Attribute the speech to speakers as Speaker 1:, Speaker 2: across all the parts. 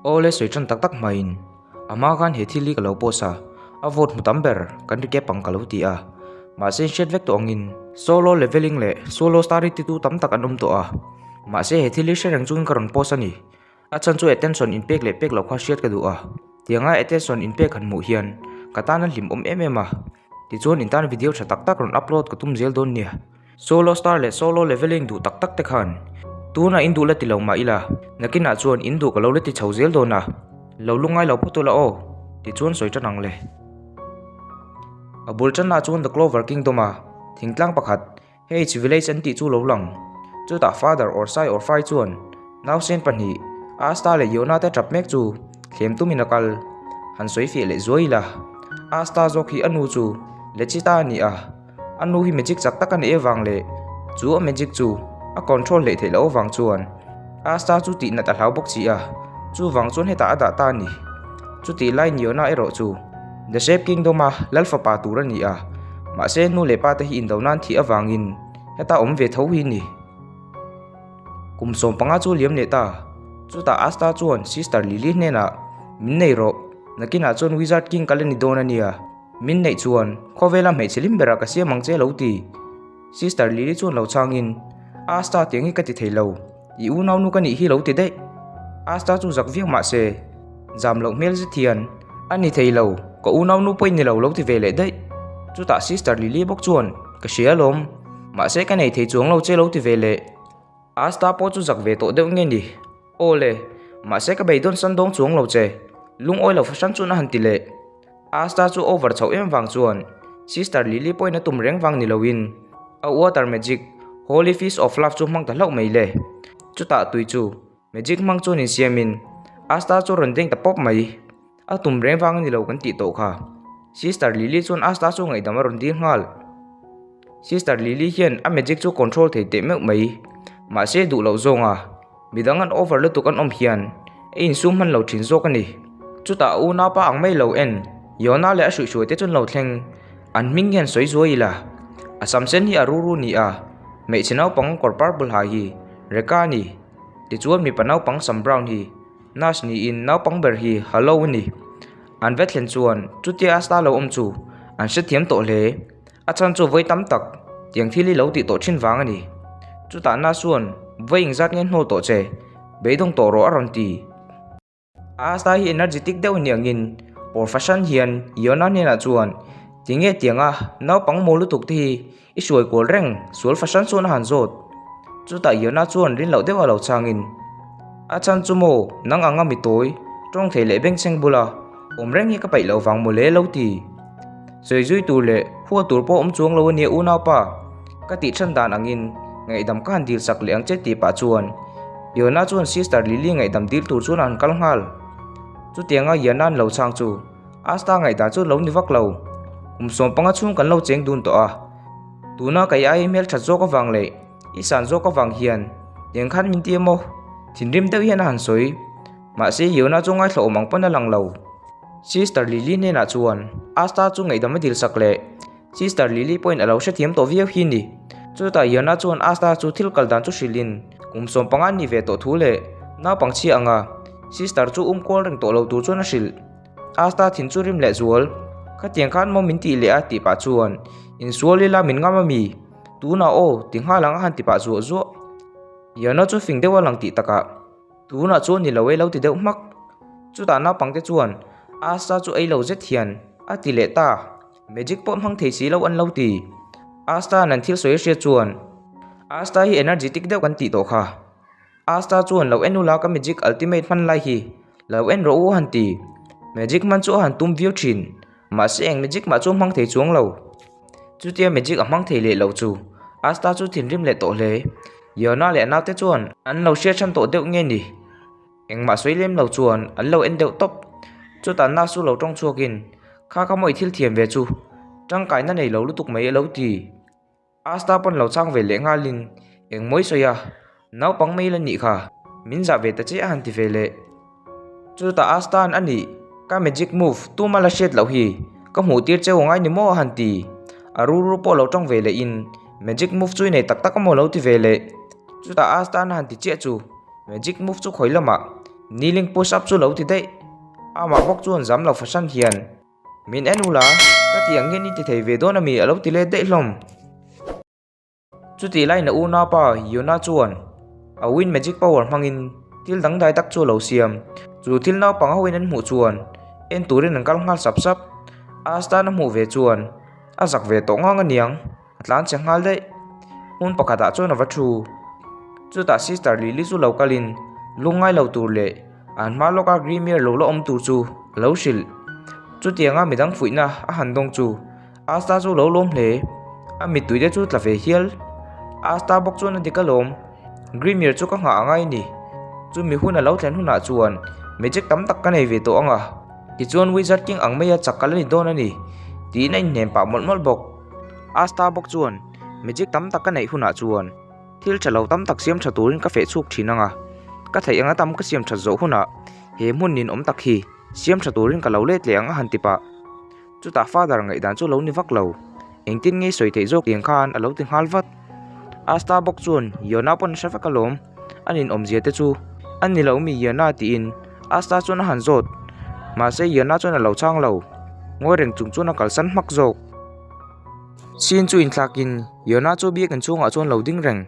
Speaker 1: Awle sawi tan tak tak hmain a hma khan he thil hi ka lo post a, a vote hmu tam ber kan recap ang ka lo ti a. Mahse hriat vek tawh angin solo leveling leh solo star hi titu tam tak an awm tawh a. Mahse he thil hi hre reng chungin ka rawn post a ni. A chhan chu attention inpek leh pek loh kha hriat ka duh a. Tianga attention inpek han hmuh hian ka tan a hlimawm em em a. Tichuan in tan video tha tak tak rawn upload ka tum zel dawn nia. Solo star leh solo leveling duh tak tak te khan tunah in duh la ti lo mah ila nakinah chuan in duh ka lo la ti chho zel dawn a, lo lungngai lo phawt ula aw tichuan sawi tan ang le. A bul tanah chuan The Clover Kingdom a thingtlang pakhat H Village an tih chu lo lang. Chutah Father or Sai or Fai chuan nausen pahnih Asta leh Yona te tap mek chu thlem tumin a kal. Han sawi fiah leh zuai ila Asta zawk hi a nu chu Lechita a ni a. A nu hi magic chak tak a nih avang leh chu a magic chu a control hleih theih loh avang chuan Asta chu tih nat a hlau bawk si a, chuvang chuan hetah a dah ta a ni. Chutih lai Niona erawh chu The Shape Kingdom a lal fapa tur a ni a, mahse nu leh pa te hi indo nan thih avangin heta awm ve tho hi a ni. Kum 15 chu liam leh ta, chutah Asta chuan Sister Lily hnenah min nei rawh, nakinah chuan Wizard King ka la ni dawn a nia. Min neih chuan khawvela hmeichhe hlim berah ka siam ang che lo ti. Sister Lily chuan lo chhangin, Asta tiang hi ka ti thei lo, i unaunu ka nih hi lo ti daih. Asta chu zak viau mah se, zam loh hmel zet hian, A ni thei lo, ka unaunu pawh i ni lo lo ti ve leh daih. Chutah Sister Lily bawk chuan, Ka hria alawm, mahse ka nei thei chuang lo che lo ti ve leh. Asta pawh chu zak ve tawh deuh nge ni? Aw le, mahse ka beidawn san dawng chuang lo che, lungawi lo fahran chuan a han ti leh. Asta chu over chhoh em vang chuan Sister Lily pawhin a tum reng vang ni loin a water magic Holy Feast of Love chu hmang ta hlauh mai le. Chutah tui chu magic hmang chuan insiamin Asta chu a rawn deng ta pawp mai. A tum reng vang a ni lo kan tih tawh kha. Sister Lily chuan Asta chu ngaihdam a rawn dil nghal. Sister Lily hian a magic chu control thei teh meuh mai. Mahse duh loh zawnga midang an over lutuk an awm hian a insum hman lo thin zawk a ni. Chutah a unaupa ang mai lo en Yona leh a hruihhruai te chu an lo thleng. An hming hian sawi zuai ila. A sam sen hi a ruru ni a, hmeichhe naupang kawr purple ha hi Reka a ni. Tichuan mipa naupang sam brown hi Nurse niin naupang ber hi Hallo a ni. An va thlen chuan chutia a star lo awm chu an hrethiam tawh hle. A chhan chu vawi tam tak tiang thil hi lo tih tawh thin vang a ni. Chutah nurse chuan vawi engzat nge hnawl tawh che, beidawng tawh rawh a rawn ti. A star hi energetic deuh aniangin pawr fahran hian Yona hnenah chuan tinge tianga naupang maw lutuk te hi I hruai kual reng, sual fahran chuan a han zawt. Chutah Yona chuan rin loh deuh a lo changin, A chhan chu maw, nang anga mi tawi, tawng thei leh bengchheng bula awm reng hi ka paih loh vang mawle lo ti. Sawi zui tur leh hua tur pawh awm chuang lo ania unaupa, ka tih chhan dan angin ngaihdam ka han dil sak leh ang che tih pah chuan Yona chuan Sister Lily ngaihdam dil tur chuan a han kal nghal. Chutianga Yona an lo chhang chu. Asta ngaihdan chu lo ni vak lo. Kum 15 chhung kan lo cheng dun tawh a. Tuna kei ai hmelthat zawk avang leh i san zawk avang hian tiang khan min ti emaw? Thinrim deuh hian a han sawi. Mahse Yona chu ngaithla awm ang pawn a lang lo. Sister Lily hnenah chuan Asta chu ngaihdam a dil sak leh Sister Lily pawhin a lo hrethiam tawh viau hi ni. Chutah Yona chuan Asta chu thil kal dan chu hrilhin kum 15 ni ve tawh thu leh naupang chhia anga Sister chu um kual reng tawh lo tur chuan a hrilh. Asta thin chu rim leh zual. Khatiang khan maw min tih leh a tih pah chuan insual ila min ngam ami? Tunah aw ti nghal ang a han ti pah zuah zuah. Yona chu fing deuh a lang tih takah tunah chuan ni lo e lo ti deuh hmak. Chutah naupangte chuan Asta chu ei lo zet hian a ti leh ta. Magic pawh hmang thei si lo an lo ti. Asta an thil sawi a hriat chuan Asta hi energetic deuh kan tih tawh kha. Asta chuan lo en ula ka magic ultimate hman lai hi lo en rawh u a han ti. Magic hman chu a han tum viau thin. Mahse eng magic mah chu a hmang thei chuang lo. Chutia magic a hmang thei leh lo chu Asta chu thinrim leh tawh hle. Yona leh a naute chuan an lo hriat hran tawh deuh nge ni? Engmah sawi lem lo chuan an lo en deuh tawp. Chutah nurse chu lo tawng chhuakin, Kha ka mawi thil thiam ve chu, tangkaina nei lo lutuk mai a lo ti. Asta pawn lo chang ve leh nghalin, Eng mawi sawi a, naupang mai la nih kha, min zah ve ta che a han ti ve leh. Chutah Asta'n a nih, ka magic move tuma la hriat loh hi, ka hmuh tir cheu ngai ni maw a han ti. A ruru pawh lo tawng ve lehin, Magic move chu i nei tak tak a maw lo ti ve leh. Chutah Asta'n a han ti chiah chu. Magic move chu khawi lamah? Kneeling push up chu lo ti daih. Amah bawk chuan zam lo fahran hian, Min en ula, ka ti ang hian i ti thei ve dawn ami? a lo ti let daih hlawm. Chutih laiin a unaupa Yona chuan a wind magic power hmangin thil dangdai tak chu a lo siam. Chu thil naupang hoin an hmuh chuan en turin an kal nghal sap sap. Astan a hmuh ve chuan a zak ve tawh ngang aniang, a tlan che nghal daih. Hmun pakhatah chuan a va thu. Chutah Sister Lily chu lo kalin lungngai lo tur leh an hma lawka Grimier lo la awm tur chu a lo hrilh. Chutianga midang fuihna a han dawng chu Asta chu lo lawm hle. A mittui te chu tla ve hial. Asta bawk chuan a dik alawm. Grimier chu ka nghah angai a ni. Chumi hun a lo thlen hunah chuan magic tam tak ka nei ve tawh ang a. Tichuan Wizard King ang maia chak ka la ni dawn a ni, tiin a inhnem pah mawlh mawlh bawk. Asta bawk chuan magic tam tak ka neih hunah chuan thil tha lo tam tak siam tha turin ka feh chhuk thin ang a. Ka theih anga tam ka siam that zawh hunah he hmun ninawm tak hi siam tha turin ka lo let leh ang a han ti pah. Chutah father ngaihdan chu lo ni vak lo. Engtin nge sawi theih zawk tiang khan a lo ti nghal vat. Asta bawk chuan Yona pawn a hre vek alawm. A ninawmzia te chu a ni lo mi Yona tiin Asta chuan a han zawt. Mahse Yona chuan a lo chhang lo. Ngawi reng chung chuan a kalsan hmak zawk. Scene chu inthlakin Yona chu biakin chhungah chuan lo ding reng.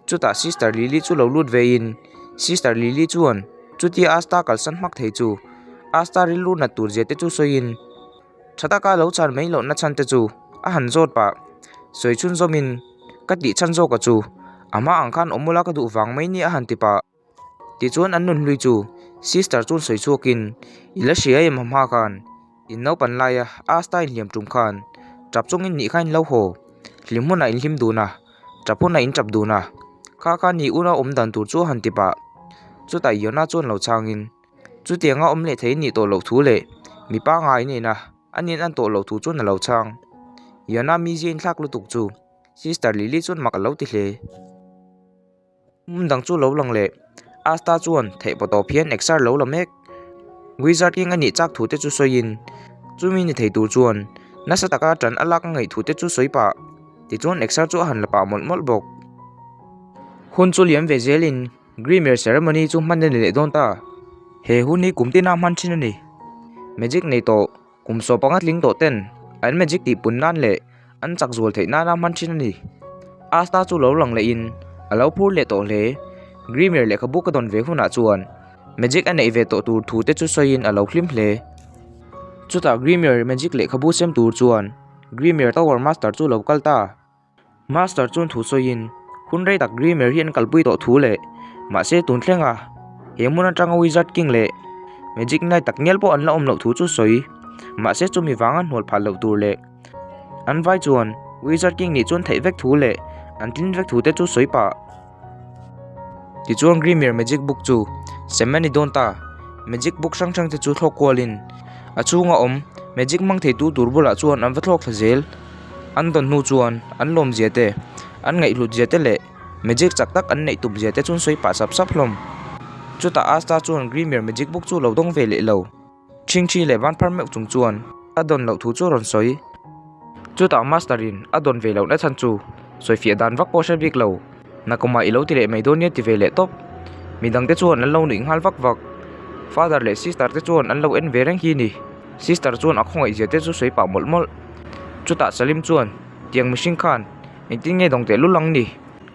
Speaker 1: Chutah Sister Lily chu lo lut vein Sister Lily chuan chutia Asta kalsan hmak thei chu Asta rilru nat tur zia te chu sawiin tha taka lo chan mai lohna chhan te chu a han zawt pah. Sawi chhun zawmin ka tih chhan zawka chu a hma ang khan awm ula ka duh vang mai nia a han ti pah. Tichuan an nun hlui chu Sister chuan sawi chhuakin i la hria em a hma khan in naupan laia Asta inhliam tum khan tap chungin nih kha in lo haw hlim hunah in hlim dun a. Tap hunah in tap dun a, kha kha ni una awm dan tur chu a han ti pah. Chutah Yona chuan lo chhangin, Chutianga awm leh thei nih tawh loh thu leh mi pangngai nena a nin an tawh loh thu chuan a lo chhang. Yona mizia inthlak lutuk chu Sister Lily chuan mak a lo ti hle. Hmun dang chu lo lang leh Asta chuan theih pawh tawp hian exer lo la mek. Wizard King a nih chak thu te chu sawiin chumi ni thei tur chuan nasa taka tan a lak a ngaih thu te chu sawi pah. Tichuan exer chu a han la pah mawlh mawlh bawk. Hun chu liam ve zelin Grimier Ceremony chu hman a ni leh dawn ta. He hun hi kum tina hman thin a ni. Magic nei tawh Kum 15 tling tawh ten an magic tih pun nan leh an chak zual theih nana hman thin a ni. Asta chu lo lang lehin a lo phur leh tawh hle. Grimier lehkhabu ka dawn ve hunah chuan magic a neih ve tawh tur thu te chu sawiin a lo hlim hle. Chutah Grimier magic lehkhabu sem tur chuan Grimier Tower Master chu lo kal ta. Master chuan thu sawiin, Hun rei tak Grimer hi an kalpui tawh thu leh, mahse tun thlenga he hmun atanga Wizard King leh Magic Knight tak ngial pawh an la awm loh thu chu sawi. Mahse chumi vanga hnual phah loh tur leh an vai chuan Wizard King nih chuan theih vek thu leh an tlin vek thu te chu sawi pah. Tichuan Grimer Magic Book chu sem a ni dawn ta. Magic Book hrang hrang te chu thlawk kualin a chhunga awm Magic hmang theitu tur bulah chuan an va thlawk thla zel. An dawn hnu chuan an lawmzia te, an ngaihhlutzia te leh Magic chak tak an neih tumzia te chu an sawi pah sap sap hlawm. Chutah Asta chuan Grimer Magic Book chu lo dawng ve leh lo. Chhingchhi leh Vanphar meuh chung chuan a dawn loh thu chu a rawn sawi. Chutah Master in a dawn ve lohna chhan chu sawifiah dan vak pawh a hre bik lo. Nakumah i lo ti leh mai dawn nia ti ve leh tawp. Midangte chuan an lo nuih nghal vak vak. Father leh Sister te chuan an lo en ve reng hi ni. Sister chuan a khawngaih zia te chu sawi pah mawlh mawlh. Chutah Salim chuan, Tiang mihring khan engtin nge dawng tehlul ang ni?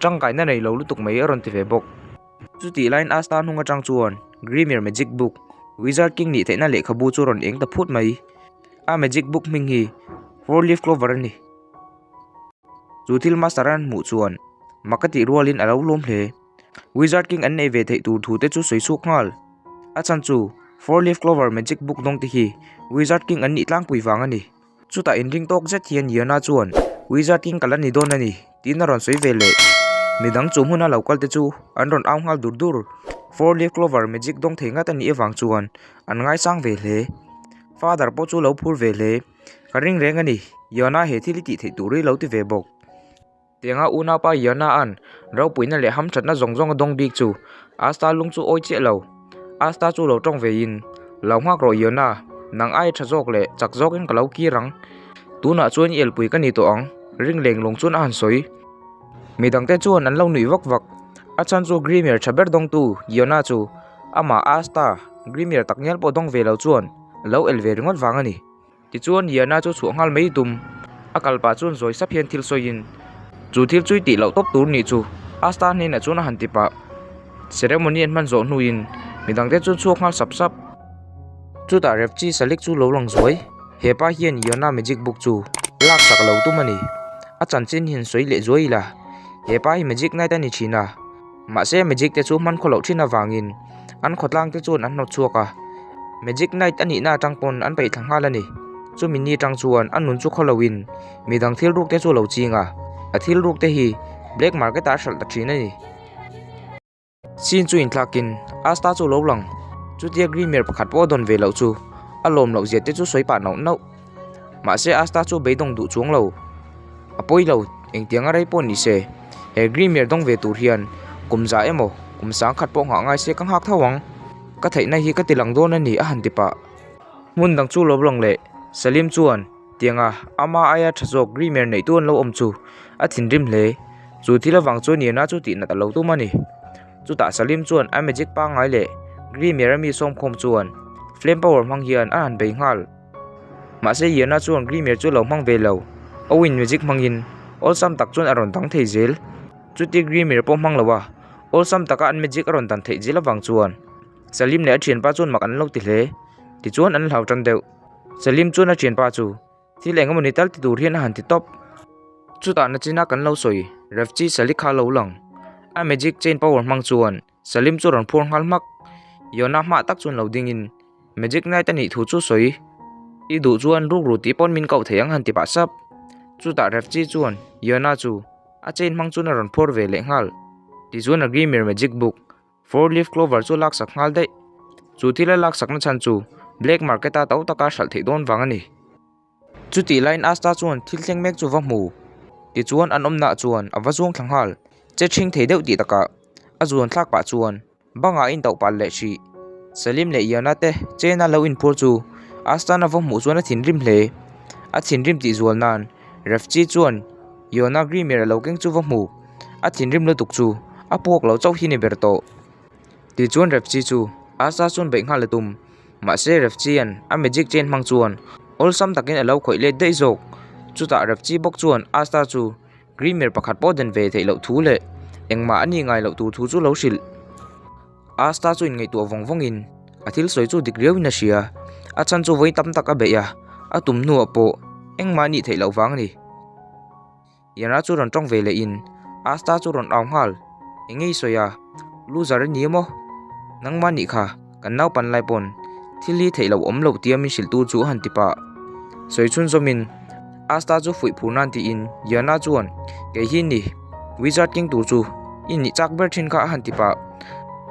Speaker 1: Tangkaina nei lo lutuk mai a rawn ti ve bawk. Chutih laiin Asta hnung atang chuan Grimier Magic Book, Wizard King nih theihna lehkhabu chu a rawn eng ta phut mai. A magic book hming hi Four Leaf Clover a ni. Chu thil Master an hmuh chuan mak a tih rualin a lo lawm hle. Wizard King an nei ve theih tur thu te chu sawi chhuak nghal. A chhan chu Four Leaf Clover Magic Book dawng te hi Wizard King an nih tlangpui vang a ni. Chutah inring tawk zet hian Yona chuan Wizard King ka la ni dawn a ni tiin a rawn sawi ve leh. Midang chu hmuna lo kal te chu an rawn au nghal dur dur. Four Leaf Clover Magic dawng thei ngat a nih avang chuan an ngaisang ve hle. Father pawh chu lo phur ve hle. Ka ring reng a ni, Yona he thil i tih theih tur hi lo ti ve bawk. Tianga unaupa Yona-a'n ropuina leh hamthatna zawng zawng a dawng bik chu Asta lung chu awi chiah lo. Asta chu lo tawng veiin, Lo nghak rawh Yona, nang ai tha zawk leh chak zawkin ka lo kir ang. Tunah chuan i elpui ka ni tawh ang, ring leng lawng chuan a han sawi. Midangte chuan an lo nuih vak vak. A chhan chu Grimer tha ber dawngtu Yona chu. Amah Asta, Grimier takngial pawh dawng ve lo chuan a lo el ve ringawt vang a ni. Tichuan Yana chu chhuah nghal mai tum. A kal pah chuan zawi sap hian thil sawiin, Chu thil chu i tih loh tawp tur nih chu, Asta hnenah chuan a han ti pah. Ceremony an hman zawh hnuin midangte chuan chhuak nghal sap sap. Chutah Refchi Salik chu lo lang zuai. He pa hian Yona magic book chu lak sak lo tum a ni. A chanchin hian sawi leh zuai ila, he pa hi magic knight a ni thin a. Mahse magic te chu hman khaw loh thin avangin an khawtlang te chuan an hnawt chhuak a, magic knight a nihna atang pawn an peih thla nghal a ni. Chumi ni atang chuan a nun chu khaw loin midang thil ruk te chu a lo ching a, a thil ruk te hi black market ah a hralh ta thin a ni. Scene chu inthlakin Asta chu a lo lang, chutia Grimer pakhat pawh a dawn ve loh chu a lawm loh zia te chu sawi pah nauh nauh. Mahse Asta chu beidawng duh chuang lo. A pawi lo, engtiang a rei pawh ni se, he Grimer dawng ve tur hian kum za emaw kum sangkhat pawh nghah ngai se ka nghak tho ang. Ka theihna hi ka ti lang dawn a ni a han ti pah. Hmun dang chu lo lang leh Salim chuan tianga ama aia tha zawk Grimer neihtu an lo awm chu a thinrim hle. Chu thil avang chuan Yena chu tihnat a lo tum a ni. Chutah Salim chuan a magic pangngai leh Grimer a mi sawmkhawm chuan flame power hmang hian a han bei nghal. Mahse Yona chuan Grimer chu a lo hmang ve lo, a wind magic hmangin awlsam tak chuan a rawn dang thei zel. Chuti Grimer pawh hmang lo a, awlsam taka an magic a rawn dan theih zel avang chuan Salim leh a thianpa chuan mak an lo ti hle. Tichuan an hlau tan deuh. Salim chuan a thianpa chu thil eng emawni tal ti tur hian a han ti tawp. Chutah nachina kan lo sawi Refchi Salik kha a lo lang. A magic chain power hmang chuan Salim chu a rawn phuar nghal hmak. Yona hmah tak chuan lo dingin Magic Knight a nih thu chu sawi. I duh chuan rukru tih pawn min koh thei ang han ti pah sap. Chutah Refchi chuan Yona chu a chain hmang chuan a rawn phuar ve leh nghal. Tichuan a Grimmir Magic Book, Four Leaf Clover chu a laksak nghal daih. Chu thil a laksakna chhan chu Black Market a to taka hralh theih dawn vang a ni. Chutih laiin Asta chuan thil thleng mek chu va hmu. Tichuan an awmnaah chuan a va zuang thla nghal. Che ṭhing thei deuh tih takah a zuan thlak pah chuan bangah a intauh palh leh hrih. Salim leh Iana te chena lo inphur chu Astana va hmuh chuan a thinrim hle. A thinrim tih zual nan Refchi chuan Iona Grimer a lo keng chu va hmu. A thinrim lutuk chu a puak lo chauh hi ni ber tawh. Tichuan Refchi chu Asta chuan beih nghal a tum. Mahse Refchi-a'n a magic chain hmang chuan awlsam takin a lo khawih let daih zawk. Chutah Refchi bawk chuan Asta chu Grimer pakhat pawh den ve theih loh thu leh engmah a nih ngai loh tur thu chu lo hrilh. Asta chu inngaihtuah vawng vawngin a thil sawi chu dik riauin a hria. A chhan chu vawi tam tak a beih a, a tum hnuah pawh engmah a nih theih loh vang a ni. Yana chu rawn tawng ve leh in Asta chu rawn au nghal, Eng nge i sawi a? Loser i ni emaw? Nangmah nih kha, kan naupan lai pawn thil hi theih loh awm loh tia min hrilh tu chu a han ti pah. Sawi chhunzawm in Asta chu fuih phur nan tiin Yana chuan, Kei hi ni, Wizard King tur chu i nih chak ber thin kha a han ti pah.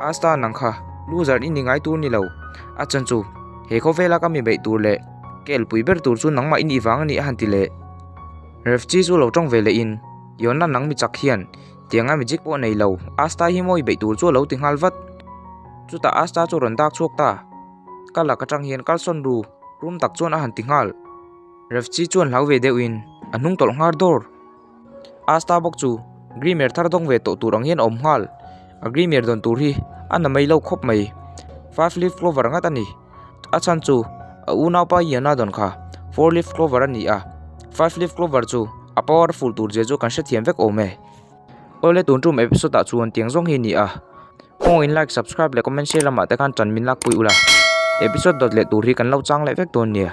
Speaker 1: Asta nang kha loser i ni ngai tur ni lo, a chan chu he khawvela ka mi beih tur leh ka elpui ber tur chu nangmah i nih vang a ni a han ti leh. Refchi chu lo tawng ve leh in, Yona nang mi chak hian tianga magic pawh nei lo, Asta hi mawi beih tur chu a lo ti nghal vat. Chutah Asta chu rawn dak chhuak ta, Ka lak atang hian kalsawn ru, rum tak chuan a han ti nghal. Refchi chuan hlau ve deuh in a hnung tawlh nghar dawr. Asta bawk chu Grimer thar dawng ve tawh tur ang hian a awm nghal, a Grimer dawn tur hi a na mai lo khawp mai. Five leaf clover ngat a ni. A chhan chu a unaupa Yona dawn kha four leaf clover a ni a, five leaf clover chu a powerful tur zia chu kan hrethiam vek awm e. Awle tun tum episode ah chuan tiang zawng hi a ni a, khawngaih in like, subscribe leh comment share lamah te khan tan min lakpui ula, episode dawt leh tur hi kan lo chang leh vek dawn nia.